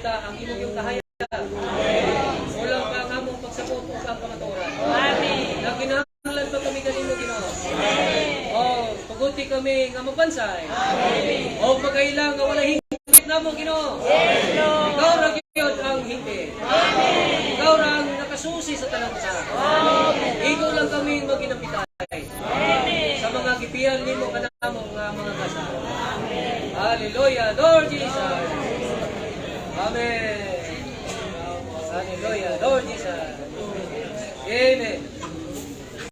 Makita ang imong yung kahayag. Kulang pa ang among pagsabot ug ang kamatuoran. Amen. Nagkinahanglan pa kami kanimo, Ginoo. Oh, tuguti kami nga mabansay. Amen. O pagkailang nga wala hingpit namo, Ginoo. Yes, Lord. Ikaw ra gyud ang hingpit. Amen. Ikaw ra ang nakasusi sa tanang usa. Amen. Ikaw lang kami maginapitay Amen. sa mga gipian nimo kanamo nga mga kasa. Hallelujah, Lord Jesus. Amen. Hallelujah, Lord Jesus. Amen.